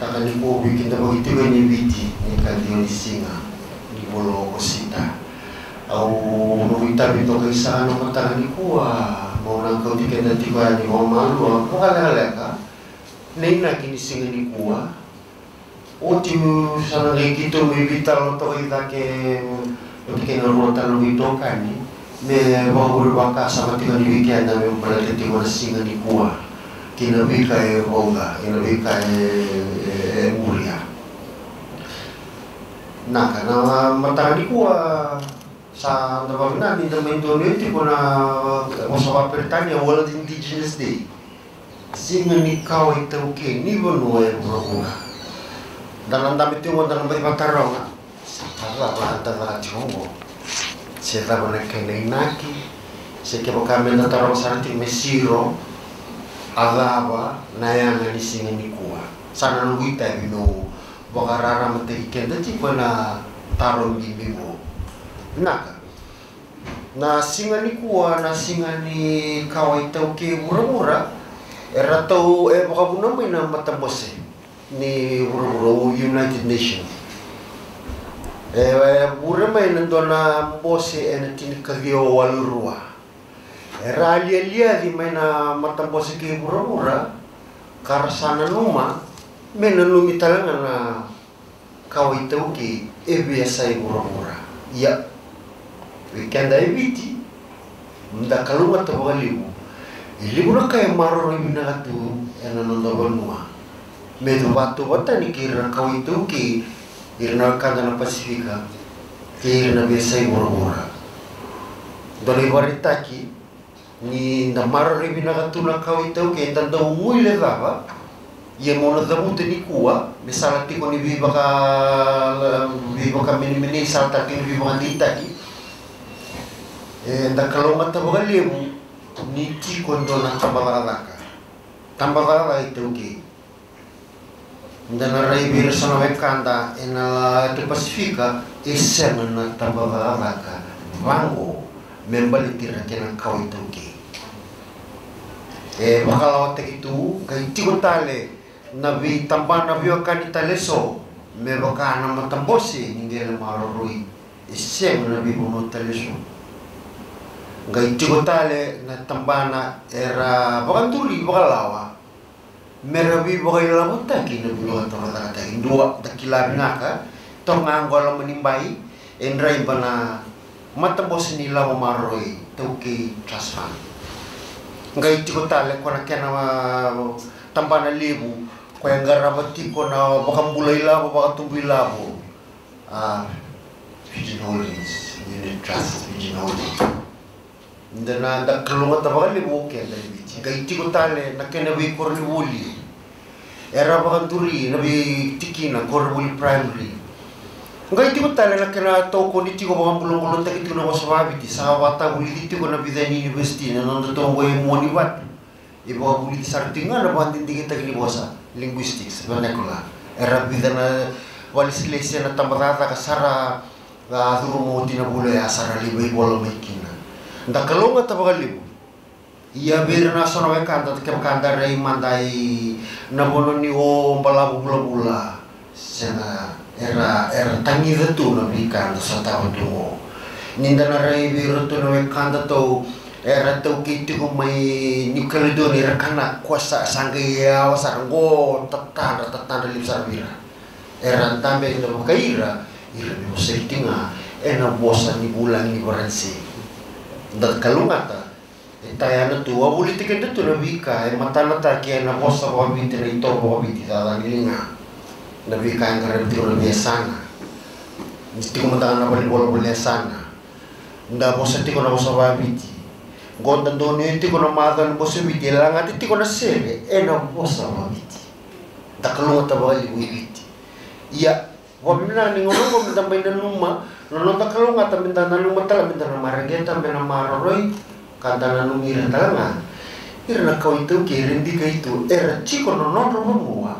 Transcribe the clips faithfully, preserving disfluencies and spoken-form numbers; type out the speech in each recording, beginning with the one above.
Mataka nikua vei keda vakaitikotiko e Viti, ni ka ciwa ni siga ni vula o Okosita. Au na vakaitavi toka e sa na mataka nikua, mo na kauti keda tiko yani vakamalua, vakalekaleka na inaki ni siga nikua. Oti sa na qai keitou mai veitalanoa toka i cake oti kei na rua tale na veitokani me vakavure vakasama tiko yani vei keda me baleta tiko na siga nikua kei na veika e vauca, kei na veika e, e, e muria. Naka, na mataka nikua sa da vakavinavinaka ni da mai donuya tiko na vosa vakaperitania World Indigenous Day. Siga ni kawa iTaukei ni vanua e vuravura. Da na dabe tiko, da na mai vakataroga. Se cava da caka tiko oqo? Se cava na kena inaki? Se kevaka me da taroga sara tiko me siro, a cava na yaga ni siga nikua? Sa na noqu itavi meu vakararamataki keda tiko ena taro bibi oqo. Vinaka. Na siga nikua, na siga ni kawa iTaukei vuravura, e ratou e vakavuna mai na matabose ni vuravura, o United Nations. E, e vure mai na dua na bose ena tinikaciwa walu rua. Era lialiaci mai na matabose kei vuravura, ka ra sa nanuma me nanumi tale ga na kawa iTaukei e veiyasai vuravura. Ia, vei keda e Viti, da kalougata vakalevu e levu na ka e maroroi vinaka tu ena noda vanua. Me tu vatu vata ni kei ira na kawa iTaukei, ira na wekada na Pasifika, kei ira na veiyasai vuravura. Dua na ivakaraitaki ni da maroroi vinaka tu na kawa iTaukei, da dau guilecava. Ia mo na cavuta nikua me sala tiko ni veivaka, veivakamenemenei, sala tale tiko ni veivakadeitaki. E, da kalougata vakalevu ni tiko e dua na tabacakacaka, tabacakacaka iTaukei. Da na rai vei ira so na wekada ena yatu Pasifika, e sega na tabacakacaka vaqo me baleti ira kei na kawa iTaukei. E vakalawataki tu, qai tiko tale na veitabana veiwekani tale eso, me vaka na matabose ni qele maroroi, e sega na veivanua tale eso. Qai tiko tale na tabana era vakaduri vakalawa me ra veivakailavotaki na veivakatorocaketaki. Dua, da kila vinaka toka ga oqo e loma ni bai, e draiva na matabose ni lavo maroroi, Taukei Trust Fund. Qai tiko tale ko na kena, a, tabana levu, ko e qarava tiko na vakabula ilavo, vakatubu ilavo, a, Fijian Holdings, Unit Trust Fijian Holdings. Da na, da kalougata vakalevu o keda e Viti. Qai tiko tale na kena veikoronivuli era vakaduri na veitikina, koronivuli primary. Qai tiko tale na kena tokoni tiko, vakabulabulataki tiko na vosa vakaviti, sa vakatavulici tiko na vica ni university, na noda toqo e Muanivatu. E vakavulici sara tiko ga na vakadidiketaki ni vosa, linguistics, vernacular. Era vica na vakalesilesi ena tabacakacaka sa ra, a, curuma oti na vula oya, sa ra lai vakaivola mai kina. Da kalougata vakalevu. Ia vei ira na so na wekada, kevaka da rai mada ina vanua ni o balavu vulavula, sega, era, era tagica tu na veika da sotava tu oqo. Ni da na rai vei iratou na wekadatou era taukei tiko mai New Caledonia, ira Kanak, ko sa, sa qai yawa sara oqo, tatadra, tatadra levu sara vei ira. Era dabe ena vakai ira, ira me vosa ira tiko ga ena vosa ni vulagi ni Varanise. Da kalougata. E tayana tu, a voliti keda tu na veika e matanataki ena vosa vakaviti, na itovo vakaviti, cakacaka ni liga. Na veika e qaravi tiko na veiyasana. Ni tiko mada ga na valenivolavola ni yasana, da vosa tiko na vosa vakaviti. Qo da donuya tiko na macawa ni vosa viti, e lagati tiko na sere ena vosa vakaviti. Da kalougata vakalevu e Viti. Ia, Vakavinavinaka ni gauna oqo me da mai nanuma na noda kalougata, me da nanuma tale, me da na mareqeta, me na maroroi, ka da nanumi ira tale ga. Ira na kawa iTaukei era dikai tu, era tiko na nodra vanua.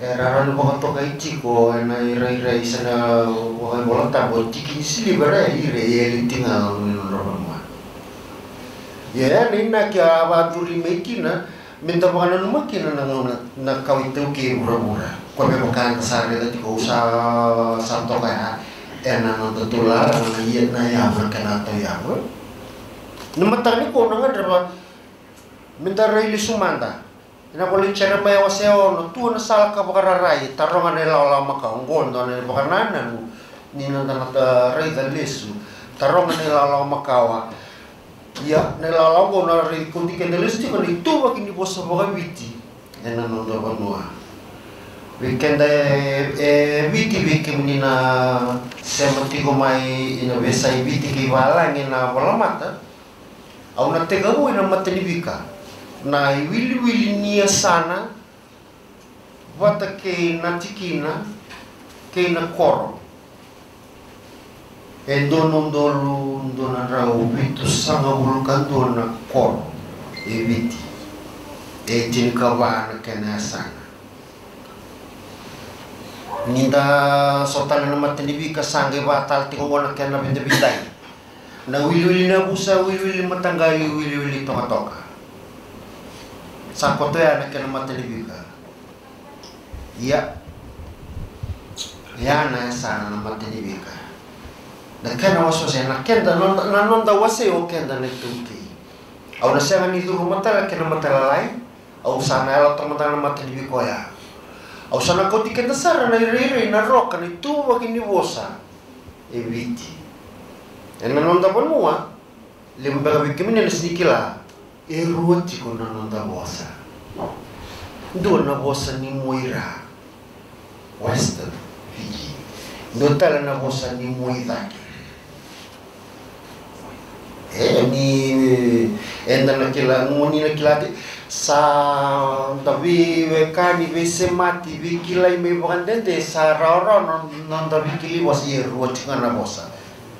Era rawa ni vakatokai tiko ena irairai se na vakaivolatabu o tiki ni siliva, era, ira e yali tiko ga na nodra vanua. Ia, na inaki a vakaduri mai kina, Me da vakananuma kina na gauna na kawa iTaukei e vuravura. Ko me vaka eda sa raica tiko, au sa, sa toka ya ena noda tou lala na ia na yavu na kena tauyavu. Na mataka nikua au na gadreva me da rai lesu mada ena ivola i Jeremaia wase ono, tu ena sala ka vakararai, taroga na ilawalawa makawa. Oqo dua na ivakanananu ni noda na raica lesu, taroga na ilawalawa makawa. Ia na ilawalawa oqo na raici keda lesu tiko na ituvaki ni vosa vakaviti ena noda vanua. Vei keda e, e Viti, vei kemuni na sema tiko mai ina veiyasai Viti kei valagi ena volamata, au na tekivu ena matanifika na iwiliwili ni yasana vata kei na tikina kei na koro. E dua na udolu dua na drau vitusagavulu ka dua na koro e Viti. E tinikava na kena yasana. Ni da sota tale na matanifika, sa qai vaka tale tiko oqo na kena vidavidai. Na wiliwili ni yavusa, wiliwili ni mataqali, wiliwili ni tokatoka. Sa koto ya na kena matanifika. Ia, ya na yasana na matanifika. Na kena wasewase, na keda, na, na noda wasei o keda na iTaukei. Au na sega ni curuma tale na kena matalalai. Au sa na yalota mada na matanifika oya. Au sa na kauti keda sara na irairai, na roka, na ituvaki ni vosa e Viti. Ena noda vanua, levu beka vei kemuni ena sega ni kila, e rua tiko na noda vosa. Dua na vosa ni muaira, Western Fiji. Dua tale na vosa ni muaicake. E, ni, eda na kila, mo ni na kila tiko, sa da veiwekani, veisemati, veikilai mai vakadede, sa rawarawa na, na noda veikilai vosa, e rua tiko ga na vosa.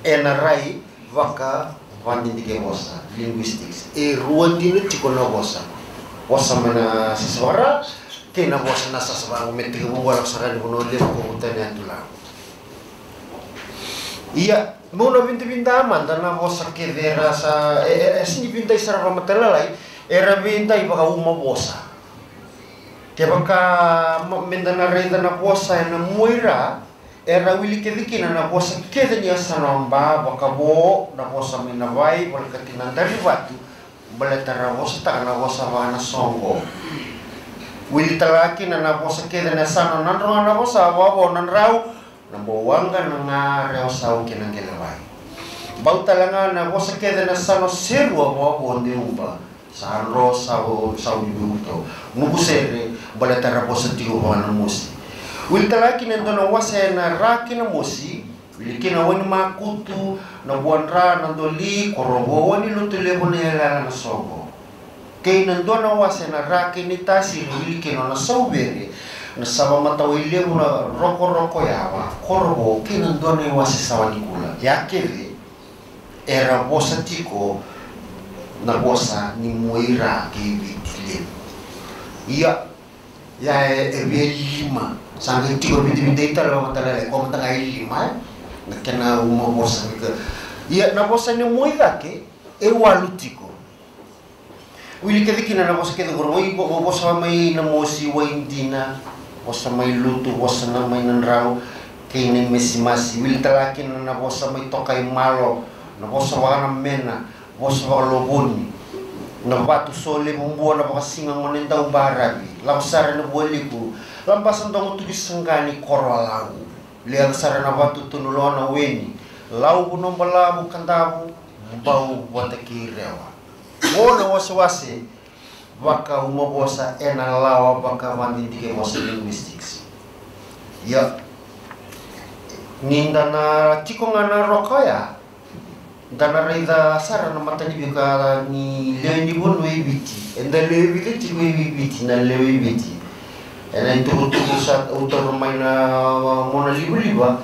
Ena rai vakavakadidike vosa, linguistics. E rua dina tiko na vosa. Vosa mai na sasa vakara, kei na vosa na sasa vaqo, me tekivu oqo, lako sara yani Vanua Levu, ko vuta yani Tulagu. Ia, meu na vidavida mada na vosa kece era sa, e, e, e sega ni vidai sara vakamatailalai, era vidai vakaumavosa. Kevaka ma-, meda na raica na vosa ena muaira, era wili kece kina na vosa kece ni yasana o Ba, vakavo, na vosa mai Navai, volekati Nadarivatu, baleta ra vosataka na vosa vaka na soqo. Wili tale ga kina na vosa kece na yasana o Nadroga, na vosa vakavo Nadrau, Nabouwaqa, Nagare, Osau kei Naqelewai. Bau tale ga na vosa kece na yasana o Serua, vakavo Deuba, Sadro, Sau, Sau ni Veiuto, Nukusere, baleta ra vosa tiko vaka na mosi. Wili tale ga kina e dua na wase ena Ra kei Namosi, wili kina Wainimakutu, Navuadra, Nadoli, Korovou, Wainilotulevu, Naiyalayala, Nasoqo. Kei na dua na wase ena Ra kei Naitasiri, wili kina o Nasauvere, Nasavamatawailevu, Narokoroko, Yava, Korovou, kei na dua na iwase Sawanikula. Ya kece era vosa tiko na vosa ni muaira kei Viti Levu. Ia, ia e, e via lima. Sa qai tiko vidavidai tale vakamatailalai, ko mada ga e lima, e? Na kena umavosa ni ka. Ia, na vosa ni muaicake e walu tiko. Wili kece kina na vosa kece qori, wai, vo-, vo-, vosa mai Namosi, Waidina, vosa mai Lutu, vosa na mai Nadrau, kei Naimasimasi. Wili tale ga kina na vosa mai Tokaimalo, na vosa vaka Namena, vosa vaka Lovoni, na vatu, Solevu, Bua, na vakasiga, Gonedau, Baravi, lako sara ena Vualiku, Labasa, Dogotuki, Saqani, Koroalau, levu sara na vatu, Tunuloa, Naweni, Lau, Vanuabalavu, Kadavu, Bau vata kei Rewa. Qo na wasewase vakaumavosa ena lawa vakavakadidike vosa, linguistics. Ia, ni da na tiko ga na roka oya, da na raica sara na matanifika ni lewe ni vanua e Viti. Eda lewe vica tiko e Viti, na lewe i Viti. Ena itukutuku sa au taura mai na monalivaliva,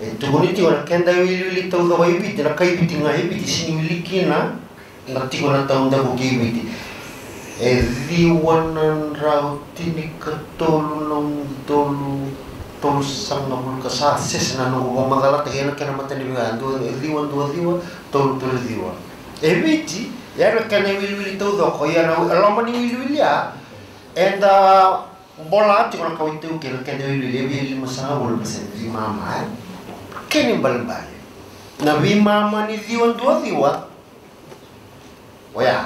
e tukuni tiko na keda iwiliwili taucoko e Viti, na kai Viti ga e Viti, sega ni wili kina na tiko na taudaku kei Viti. E ciwa na drau tinikatolu na udolu tolusagavulu ka sa sese na noqu vakamacalataki ena kena matanifika, dua, ciwa dua ciwa, tolu tolu ciwa. E Viti, ya na kena iwiliwili taucoko, ia na loma ni wiliwili ya, Eda bola tiko na kawa iTaukei na keda iwiliwili e via limasagavulu na pasede veimama, e? Kena ibalebale, na veimama ni ciwa duaciwa, oya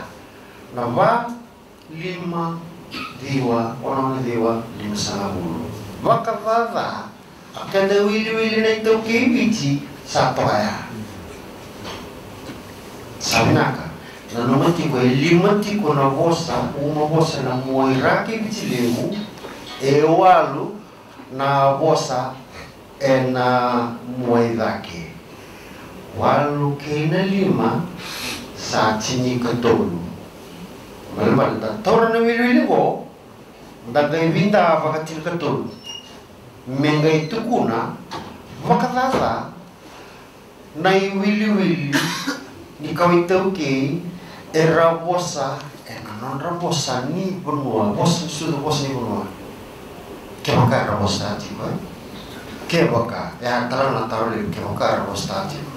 na va, lima, ciwa, ono, ono, ciwa, limasagavulu. Vakacaca, a keda iwiliwili na iTaukei Viti sa toka ya. Sa vinaka. Nanuma tiko, e lima tiko na vosa, uma vosa na mua i ra kei Viti Levu, e walu na vosa ena mua i cake. Walu kei na lima sa tinikatolu. Malemale da taura na iwiliwili qo, da qai vida vakatinikatolu. Me qai tukuna vakacaca na iwiliwili ni kawa iTaukei era vosa ena nodra vosa ni vanua, vosa ni sucu, vosa ni vanua. Kevaka era vosa tiko, e? Kevaka, e a tara na taro levu, kevaka era vosa tiko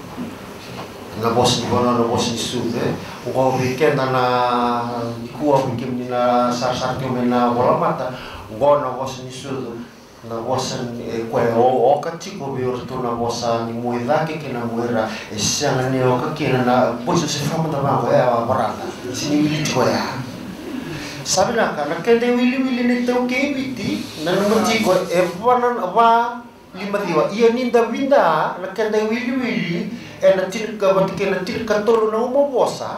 na vosa ni vanua, na vosa ni sucu, e? Oqo vei keda na nikua, vei kemuni na sarasara tiko mai na volamata, oqo na vosa ni sucu. Na vosa ni, e, koya e o-, oka tiko vei iratou na vosa ni mua i cake kei na mua i ra, e sega ni oka kina na voice of se fama da vaqo, e, a varada. Sega ni wili tiko ya. Sa vinaka, na keda iwiliwili na iTaukei Viti, nanuma tiko, e va na, va lima ciwa. Ia ni da vida na keda iwiliwili ena tinika vata kei na tinikatolu na uma vosa.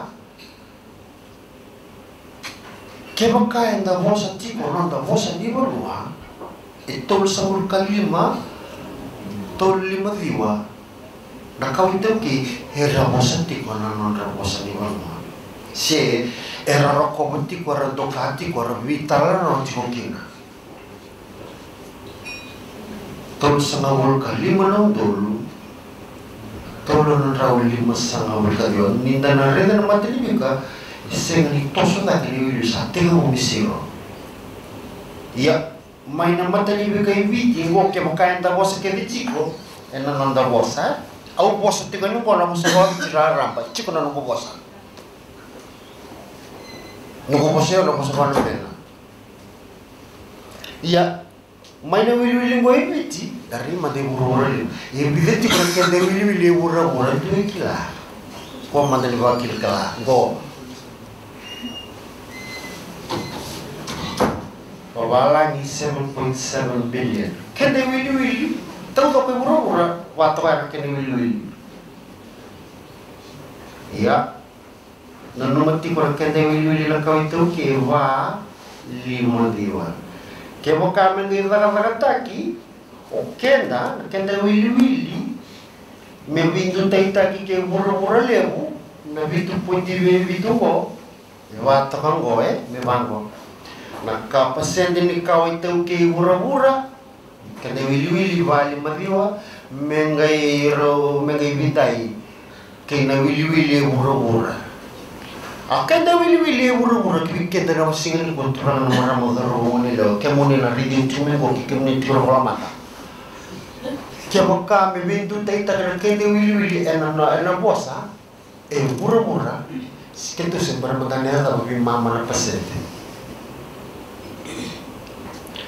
Kevaka eda vosa tiko na noda vosa ni vanua, e tolusagavulu ka lima, tolu lima ciwa na kawa iTaukei era vosa tiko na nodra vosa ni vanua. Se era rokova tiko, era doka tiko, era veitalanoa tiko kina. Tolusagavulu ka lima na udolu tolu na drau limasagavulu ka ciwa. Ni da na raica na matanifika, e sega ni toso cake na iwiliwili, sa tekivu me siro. Ia, mai na matanifika i Viti qo, kevaka eda vosa kece tiko ena noda vosa, e? Au vosa tiko yani qo na vosa vakaviti raraba, tiko na noqu vosa. Noqu vosa, io, na vosa vakaluvena. Ia, mai na iwiliwili qo e Viti, da rai mada e vuravura levu. E vica tiko na keda iwiliwili e vuravura, dou kila? Ko mada ni vakilakila qo. Vavalagi seven point seven billion. Keda iwiliwili taucoko e vuravura, va toka ya na keda iwiliwili. Ia, nanuma tiko na keda iwiliwili na kawa iTaukei, va lima ciwa. Kevaka me qai cakacakataki o keda na keda iwiliwili me veidutaitaki kei vuravura levu, na vitu poidi vitu qo, e va toka qo, e, me vaqo. Na ka pasede ni kawa iTaukei vuravura, keda iwiliwili va lima ciwa, me qai rau, me qai vidai kei na iwiliwili e vuravura. A keda iwiliwili e vuravura, kei keda na siga nikua, turaga, na marama, cauravou, goneyalewa, kemuni na raici au tiko mai qo, kei kemuni tiko na volamata. Kevaka me veidutaitaki na keda iwiliwili ena, ena vosa e vuravura, keitou se bera mada ni yacova veimama na pasede.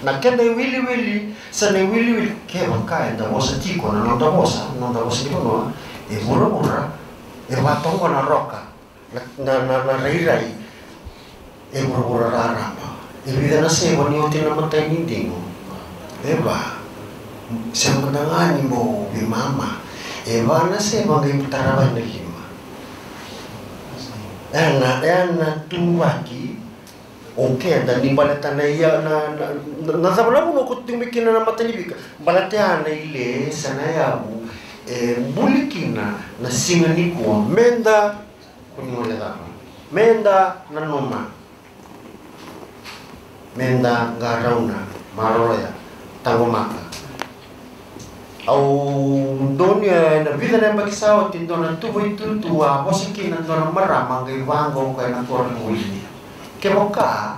Na keda iwiliwili, sa na iwiliwili, kevaka eda vosa tiko na noda vosa, na noda vosa ni vanua e vuravura, e va toka qo na roka, na, na, na, na rairai e vuravura raraba. E vica na seva ni oti na matai ni digo? E va. Sega mada ga ni bau veimama. E va na seva qai tarava na lima. E na, e na tuvaki o keda ni baleta na ia, na, na, na, na cava na vanua ko tu mai kina na matanifika. Baleta ya na ile se na yavu e buli kina na siga nikua. Meda, ko ni gole cava, meda nanuma, meda qarauna, maroroya, taqomaka. Au donuya ena vica na yabaki sa oti, dua na tuva itutu a vosa kina dua na marama qai vaqo o koya na koro ni wili. Kevaka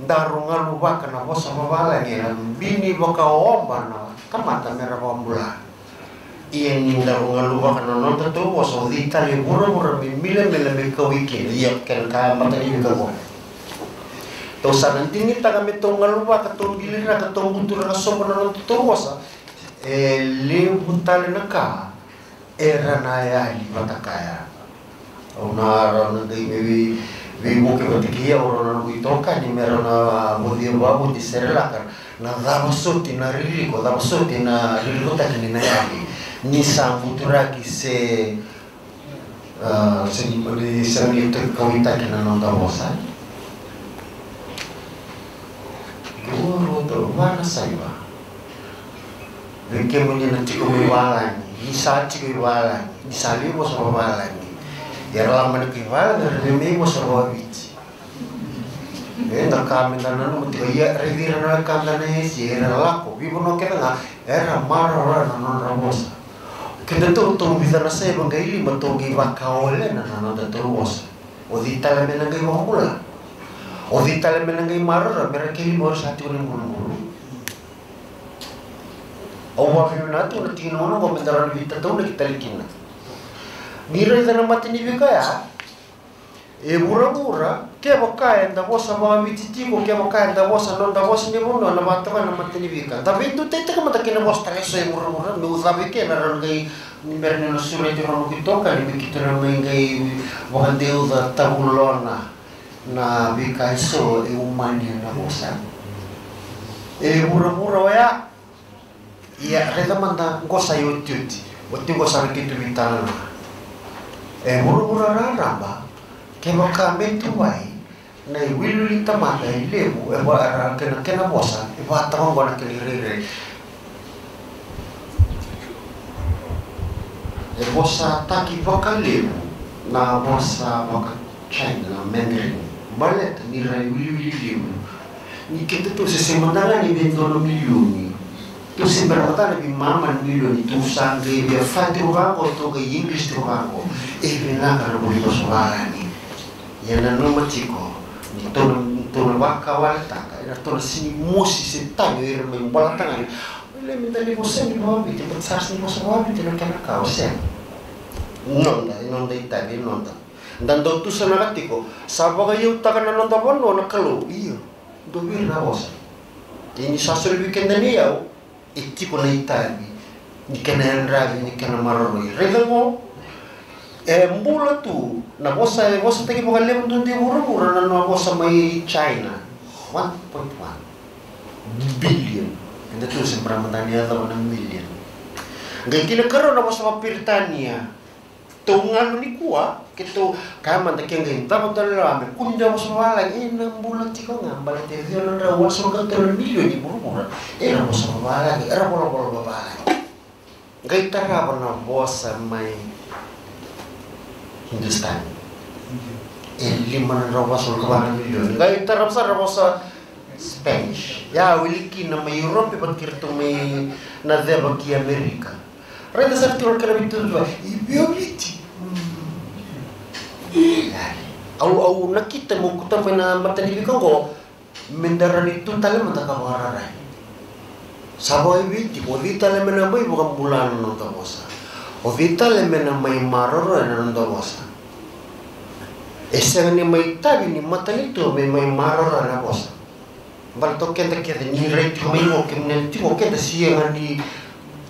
daru galuvaka na vosa vavalagi, era bini vakaoba na tamata mera vakabula. Ia ni daru galuvaka na nodatou vosa, o cei tale e vuravura me milamila me kauwai kina? Ia kena ka matanifika qo. Tou sa na digitaka me tou galuvaka, tou biliraka, tou buturaka sobu na nodatou vosa. E levu tale na ka era na yali vata kaya. Au na rawa na qai me vei, veivuke vata kei au, rau na noqu itokani, me rau na vocia vakavuti, se raica na cava soti na ririko, cava soti na ririkotaki ni na yali ni sa buturaki se, a, se ni, ni sega ni kauwaitaki na noda vosa. Dua, rua, tolu, va na saiva. Vei kemuni na tiko mai valagi, ni sa tiko i valagi, ni sa lai vosa vavalagi. Ia era lako mai na kai valagi, era via mai vosa vaviti. E da ka me da nanuma tiko, ia raici ira na wekada na esi, era lako veivanua kece ga, era maroroya na nodra vosa. Keda tou, tou vica na saiva qai lima, tou qai vakaolena na nodatou vosa. O cei tale me na qai vakabula? O cei tale me na qai maroroya me ra keli mo sa tiko na ibulubulu? Au vakavinavinaka tu na tikina gona oqo me da rawa ni veitataunaki tale kina. Ni raica na matanifika ya, e vuravura, kevaka eda vosa vakaviti tiko, kevaka eda vosa noda vosa ni vanua, na vakatoka na matanifika. Da veidutaitaka mada kei na vosa tale eso e vuravura, meu cavuti kina, rawa ni qai, ni bera ni na sureti rau na noqu itokani, me keitou na mai qai vakadeuca tavulona na veika eso e umani ena vosa. E vuravura oya. Ia, raica mada qo sa iotioti, oti qo sa na keitou veitalanoa. E vuravura raraba, kevaka me tuvai na iwiliwili tamata e levu, e va, era kena, kena vosa e vakataka oqo na kena irairai. E vosataki vakalevu na vosa vaka China, na Mandarin. Baleta ni ra iwiliwili levu. Ni keitou se sega mada ga ni vei dua na milioni. Tou se bera mada na veimama na milioni, tou sa qai via fa tiko vaqo, tou qai English tiko vaqo. E vinaka na vuli vosa valagi. Ia nanuma tiko ni tou na, tou na vakawaletaka, ena tou na sega ni mosi se tagi o ira mai bolatagane. Oilei me da ni vosa ni vakaviti, baleta sa sega ni vosa vakaviti na kena ka, o sega. Noda, e noda itavi, e noda. Da dau tusanaka tiko, sa vakaiyautaka na noda vanua na Kalou, io. Dou viri na vosa. Ia ni sa soli vei keda na iyau, e tiko na itavi ni kena yadravi, ni kena maroroi. Raica qo, e bula tu na vosa, e vosataki vakalevu duadua e vuravura na, na vosa mai China. One point one billion. Eda tu se bera mada ni yacova na million. Qai kena ikarua na vosa vakaperitania. Tou galu nikua, keitou kaya mada ke qai davo tale rawa me kua ni dua vosa vavalagi, e na bula tiko ga, baleta e ciwa na drau walusagavulu ka tolu na milioni e vuravura era vosa vavalagi, era volavola vavalagi. Qai tarava na vosa mai Hindustani, e lima na drau walusagavulu ka va na milioni. Qai tarava sara na vosa Spanish, ya wili kina mai Europe, vata kei iratou mai na ceva ki Amerika. Raica sara tiko na kena veitutu va, i vei o Viti. Au, au nakita meu kauta mai na matanifika oqo, me da rawa ni tu tale mada ka vakararai. Sa vakaivei tiko, o cei tale me na mai vakabula na noda vosa? O cei tale me na mai maroroya na noda vosa? E sega ni mai tavi ni matanitu me mai maroroya na vosa. Baleta o keda kece ni rai tiko mai qo, kemuni na tiko, keda sega ni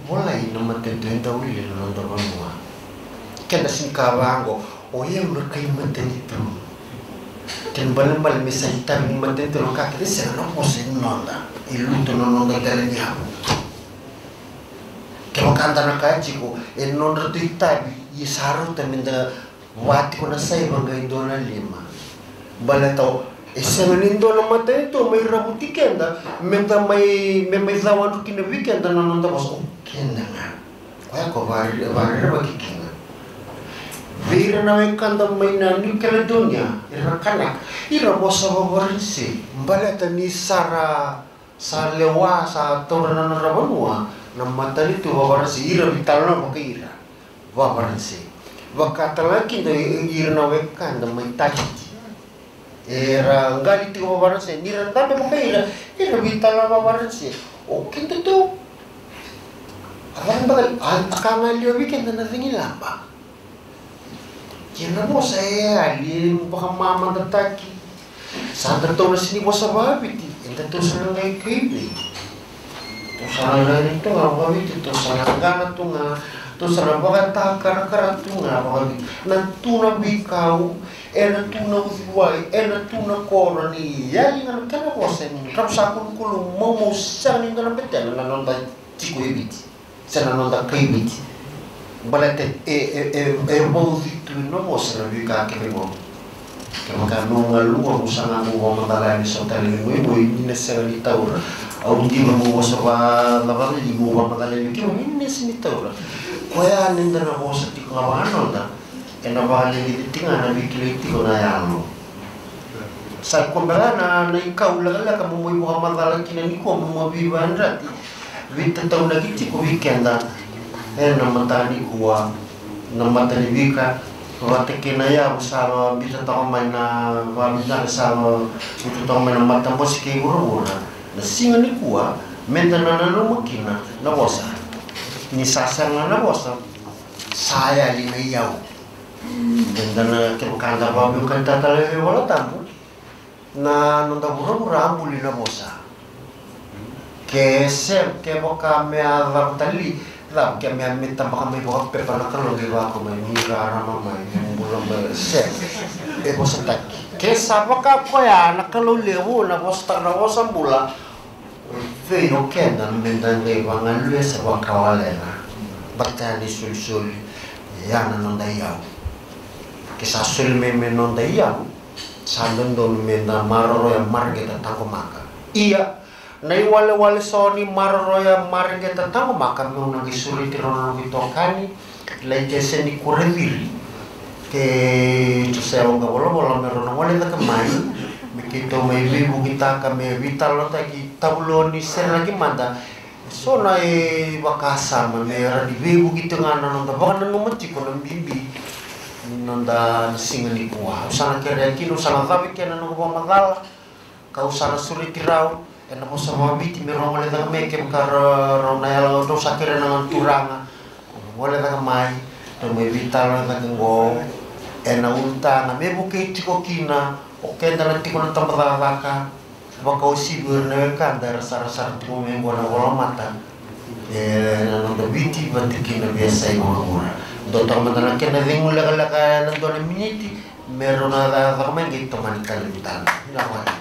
volai na matanitu eda wili na noda vanua. Keda sega ni kaya vaqo, o yau na kai matanitu. Kena ibalebale me sa itavi ni matanitu na ka kece, sega, na vosa e noda, e lutu na noda dela ni yavu. Kevaka da na kaya tiko e nodratou itavi, ia sa rauta me da va tiko na saiva qai dua na lima. Baleta e sega ni dua na matanitu mai ravuti keda me da mai, me mai cawadru kina vei keda na noda vosa. O keda ga, koya ko vari, vakarerevaki kina. Vei ira na wekada mai na New Caledonia, ira na Kanak, ira vosa vaVaranise. Baleta ni sa ra sa lewa, sa taura na nodra vanua na matanitu vaVaranise, ira veitalanoa vakaira vaVaranise. Vaka tale ga kina ira na wekada mai Tahiti, era qali tiko vaVaranise, ni ra dabe vakaira, ira veitalanoa vaVaranise. O keda tu, a vaka beka, a, a ka ga liwa vei keda na cagilaba. Kei na vosa e yali, e vakamamadataki. Sa datou na sini vosa vakaviti, e datou sa na qai kai vei? Tou sa na qai tu ga vakaviti, tou sa na qana tu ga, tou sa na vakatakarakara tu ga vakaviti. Na tu na veikau, e na tu na uciwai, e na tu na koro ni yali ga na kena vosa ni ravu sa kulukulu maumau sega ni dua na betena na noda tiko e Viti. Se na noda kai Viti. Baleta e, e, e, e vauci tu na vosa na veika kece qo. Kevaka meu galuva mo sa ga mo vakamacala yani so tale ni moimoi ni na sega ni taura. Au diva mo vosa vacavacali mo vakamacala yani kevaka ni na sega ni taura. Koya ni da na vosa tiko ga vaka noda. E na vakaleleci tiko ga na veikilai tiko na yalo. Sa kobela na na ikau lekaleka mo mai vakamacala kina ni kua mo mai veivayadrati. Veitataunaki tiko vei keda e na mata ni kua, na mata ni veika vata kei na yavu sa biuta toka mai na vavinaka sa biuta toka mai na matabose kei vuravura. Na siga ni kua me da na nanuma kina na vosa. Ni sa sega na vosa sa yali na iyau. Eda na kevaka da vaveiwekani tatale vei Vola Tabu na noda vuravura a buli na vosa. Ke se kevaka me a cava tale, cava ke me a me tabaka mai vakapepa na Kalou qai vako mai ni rarama mai me bula mai se e vosataki. Ke sa vaka koya na Kalou levu na vosataka na vosa bula. Vei o keda me da qai vagaluya se vakawalena. Baleta ni solisoli ya na noda iyau. Ke sa soli mai me noda iyau, sa dodonu me da maroroya, mareqeta, taqomaka. Ia na iwalewale so ni maroroya, mareqeta, taqomaka meu na qai sureti rau na noqu itokani. Lai ke se ni kure ciri ke tu se oga volavola me rau na gole cake mai me keitou mai veivukitaka me veitalanoataki tavuloni serelaki mada. So na e vakasama me ra ni veivuki tu ga na noda vakananuma tiko na bibi ni noda na siga ni kua. Au sa na kerea kina, au sa na cave kina na noqu vakamacala. Kau sa na sureti rau e na vosa vakaviti me rau gole cake mai kevaka rau na yala, rau sa kerea na turaga. Rau gole cake mai, rau mai veitalanoa cake qo e na ulutaga me vukei tiko kina o keda na tiko na tabacakacaka. Vakauasivi ira na wekada era sarasara tiko mai qo na volamata e na noda Viti vata kei na veiyasai vakavura. Dua toka mada na kena cegu lekaleka e na dua na miniti me rau na cakacaka mai qai tomani tale ni tale. Vinaka vakalevu.